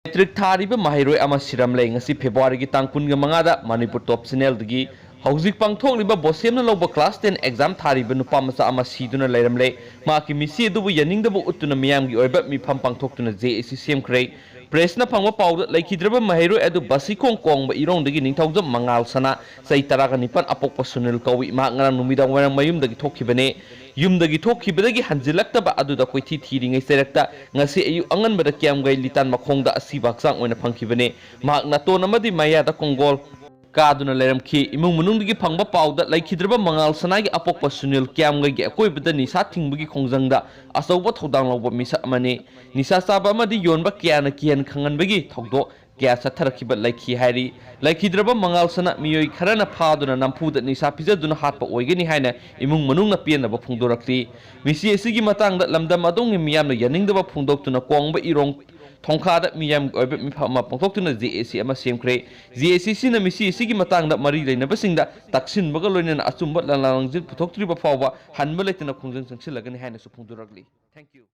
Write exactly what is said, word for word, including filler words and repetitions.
Matric ꯊꯥꯔꯤꯕ ꯃꯍꯩꯔꯣꯏ ꯑꯃ ꯁꯤꯔꯝꯂꯦ꯫ ꯉꯁꯤ ꯐꯦꯕ꯭ꯔꯨꯋꯥꯔꯤꯒꯤ ꯇꯥꯡ ꯀꯨꯟꯒ ꯃꯉꯥꯗ ꯃꯅꯤꯄꯨꯔ ꯇꯣꯞ ꯆꯦꯅꯦꯜꯗꯒꯤ ꯍꯧꯖꯤꯛ ꯄꯥꯡꯊꯣꯛꯂꯤꯕ ꯕꯣꯁꯦꯝꯅ ꯂꯧꯕ ꯀ꯭ꯂꯥꯁ ꯇꯦꯟ ꯑꯦꯛꯖꯥꯝ ꯊꯥꯔꯤꯕ ꯅꯨꯄꯥ ꯃꯆꯥ ꯑꯃ ꯁꯤꯗꯨꯅ ꯂꯩꯔꯝꯂꯦ꯫ ꯃꯍꯥꯛꯀꯤ ꯃꯤꯠꯁꯤ ꯑꯗꯨꯕꯨ ꯌꯥꯅꯤꯡꯗꯕ ꯎꯠꯇꯨꯅ ꯃꯤꯌꯥꯝꯒꯤ ꯑꯣꯏꯕ ꯃꯤꯐꯝ ꯄꯥꯡꯊꯣꯛꯇꯨꯅ ꯖꯦ ꯑꯦ ꯁꯤ ꯁꯦꯝꯈ꯭ꯔꯦ꯫ ꯄ꯭ꯔꯦꯁꯅ ꯐꯪꯕ ꯄꯥꯎꯗ ꯂꯩꯈꯤꯗ꯭ꯔꯕ ꯃꯍꯩꯔꯣꯏ ꯑꯗꯨ ꯕꯁꯤꯈꯣꯡ ꯀꯣꯡꯕ ꯏꯔꯣꯡꯗꯒꯤ ꯅꯤꯡꯊꯧꯖꯝ ꯃꯉꯥꯜ ꯁꯅꯥ, ꯆꯍꯤ ꯇꯔꯥꯒ ꯅꯤꯄꯥꯟ, ꯑꯄꯣꯛꯄ ꯁꯨꯅꯤꯜ ꯀꯧꯏ꯫ ꯃꯍꯥꯛ ꯉꯔꯥꯡ ꯅꯨꯃꯤꯗꯥꯡ ꯋꯥꯏꯔꯝ ꯃꯌꯨꯝꯗꯒꯤ ꯊꯣꯛꯈꯤꯕꯅꯦ꯫ ꯌꯨꯝꯗꯒꯤ ꯊꯣꯛꯈꯤꯕꯗꯒꯤ ꯍꯟꯖꯤꯜꯂꯛꯇꯕ ꯑꯗꯨꯗ ꯀꯣꯏꯊꯤ ꯊꯤꯔꯤꯉꯩ ꯆꯩꯔꯛꯇ ꯉꯁꯤ ꯑꯌꯨꯛ ꯑꯉꯟꯕꯗ ꯀꯤꯌꯥꯝꯒꯩ ꯂꯤꯇꯥꯟ ꯃꯈꯣꯡꯗ ꯑꯁꯤꯕ ꯍꯛꯆꯥꯡ ꯑꯣꯏꯅ ꯐꯪꯈꯤꯕꯅꯤ꯫ ꯃꯍꯥꯛ ꯅꯥꯇꯣꯟ ꯑꯃꯗꯤ ꯃꯌꯥꯗ ꯀꯣꯡꯒꯣꯜ ꯀꯥꯗꯨꯅ ꯂꯩꯔꯝꯈꯤ꯫ ꯏꯃꯨꯡ ꯃꯅꯨꯡꯗꯒꯤ ꯐꯪꯕ ꯄꯥꯎꯗ ꯂꯩꯈꯤꯗ꯭ꯔꯕ ꯃꯉꯥꯜ ꯁꯅꯥꯒꯤ ꯑꯄꯣꯛꯄ ꯁꯨꯅꯤꯜ ꯀꯤꯌꯥꯝꯒꯩꯒꯤ ꯑꯀꯣꯏꯕꯗ ꯅꯤꯁꯥ ꯊꯤꯡꯕꯒꯤ ꯈꯣꯡꯖꯪꯗ ꯑꯆꯧꯕ ꯊꯧꯗꯥꯡ ꯂꯧꯕ ꯃꯤꯁꯛ ꯑꯃꯅꯤ꯫ ꯅꯤꯁꯥ ꯆꯥꯕ ꯑꯃꯗꯤ ꯌꯣꯟꯕ ꯀꯌꯥꯅ ꯀꯤꯍꯟ ꯈꯪꯍꯟꯕꯒꯤ ꯊꯧꯗꯣꯛ ꯀꯌꯥ ꯆꯠꯊꯔꯛꯈꯤꯕ ꯂꯩꯈꯤ ꯍꯥꯏꯔꯤ꯫ ꯂꯩꯈꯤꯗ꯭ꯔꯕ ꯃꯉꯥꯜ ꯁꯅꯥ ꯃꯤꯑꯣꯏ ꯈꯔꯅ ꯐꯥꯗꯨꯅ ꯅꯝꯐꯨꯗ ꯅꯤꯁꯥ ꯄꯤꯖꯗꯨꯅ ꯍꯥꯠꯄ ꯑꯣꯏꯒꯅꯤ ꯍꯥꯏꯅ ꯏꯃꯨꯡ ꯃꯅꯨꯡꯅ ꯄꯦꯟꯗꯕ ꯐꯣꯡꯗꯣꯔꯛꯂꯤ꯫ ꯃꯤꯁꯤ ꯑꯁꯤꯒꯤ ꯃꯇꯥꯡꯗ ꯂꯝꯗꯝ ꯑꯗꯣꯝꯒꯤ ꯃꯤꯌꯥꯝꯅ ꯌꯥꯅꯤꯡꯗꯕ ꯐꯣꯡꯗꯣꯛꯇꯨꯅ ꯀꯣꯡꯕ ꯏꯔꯣꯡ ꯊꯣꯡꯈꯥꯗ ꯃꯤꯌꯥꯝꯒꯤ ꯑꯣꯏꯕ ꯃꯤꯐꯝ ꯑꯃ ꯄꯥꯡꯊꯣꯛꯇꯨꯅ ꯖꯦ ꯑꯦ ꯁꯤ ꯑꯃ ꯁꯦꯝꯈ꯭ꯔꯦ꯫ ꯖꯦ ꯑꯦ ꯁꯤꯅ ꯃꯤꯁꯤ ꯑꯁꯤꯒꯤ ꯃꯇꯥꯡꯗ ꯃꯔꯤ ꯂꯩꯅꯕꯁꯤꯡꯗ ꯇꯛꯁꯤꯟꯕꯒ ꯂꯣꯏꯅꯅ ꯑꯆꯨꯝꯕ ꯂꯥꯂꯥ ꯂꯪꯖꯤꯜ ꯄꯨꯊꯣꯛꯇ꯭ꯔꯤꯕ ꯐꯥꯎꯕ ꯍꯟꯕ ꯂꯩꯇꯅ ꯈꯣꯡꯖꯪ ꯆꯪꯁꯤꯜꯂꯒꯅꯤ ꯍꯥꯏꯅꯁꯨ ꯐꯣꯡꯗꯣꯔꯛꯂꯤ꯫ Thank you.